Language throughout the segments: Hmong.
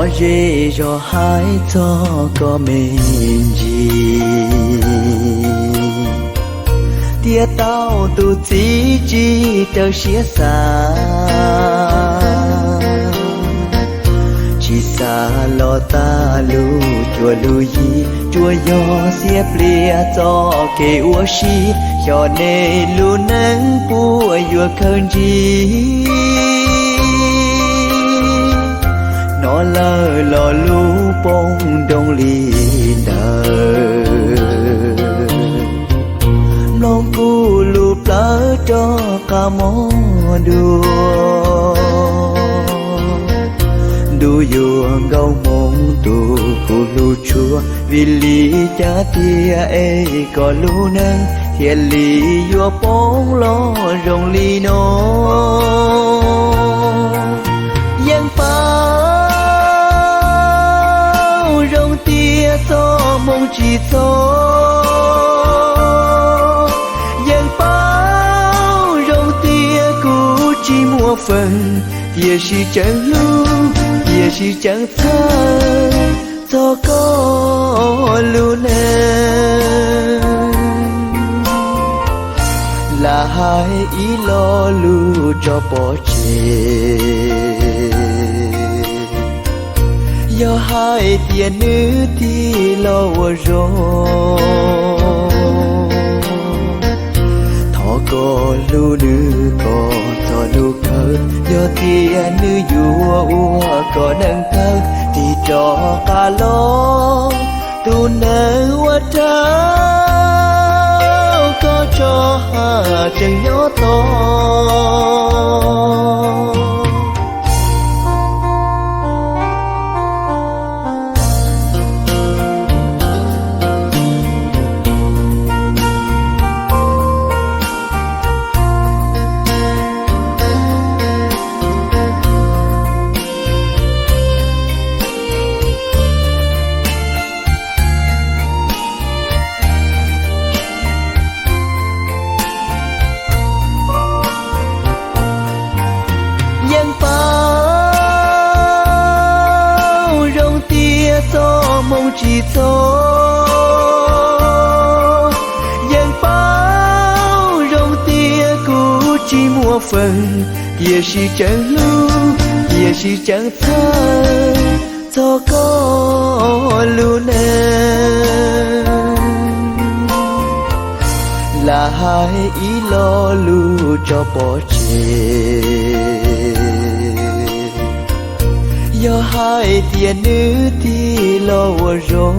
Zej zog hais txog koj me ntsis, thiab tau tus txiv tsis raws siab xav. Tsis xav los tag lub cuab lub yig, tsuas yog xiab pliag txoj kev ua si, xyov nej lub neej puas yuav khaws ntsig. Hnov lawm los lub poob nroo li ntawd, mloog kuv lub plawv rov qab mob dua. Ntuj yuav nkauj hmoov tu kuv hlub tshua, vim li cas tiag es koj lub neej thiaj li yuav poob los zoo li no. Yeej paub zoo tias txoj hmoo tsis txog, yeej paub zoo tias kuv tsis muaj feem, tiam sis tseem hlub, tiam sis tseem txhawj txog koj lub neej. Lam hais ib lo lus tso pov tseg, yog hais tias nws tig los ua zoo, thov koj hlub nws kom txog hnub kawg. Yog tias nws yuav ua koj neej tawg, tig rov qab los tus neeg ua rau koj tso haj tseem nyob tos. Yeej paub zoo tias txoj hmoo tsis txog, yeej paub zoo tias kuv tsis muaj feem, tiam sis tseem hlub, tiam sis tseem txhawj txog koj lub neej. Lam hais ib lo lus tso pov tseg, yog hais tias nws tig los ua zoo,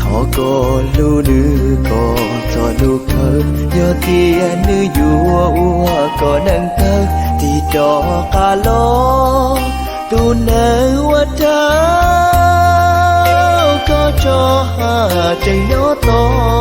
thov koj hlub nws kom txog hnub kawg. Yog tias nws yuav ua koj neej tawg, tig rov qab los tus neeg ua rau koj tso haj tseem nyob tos.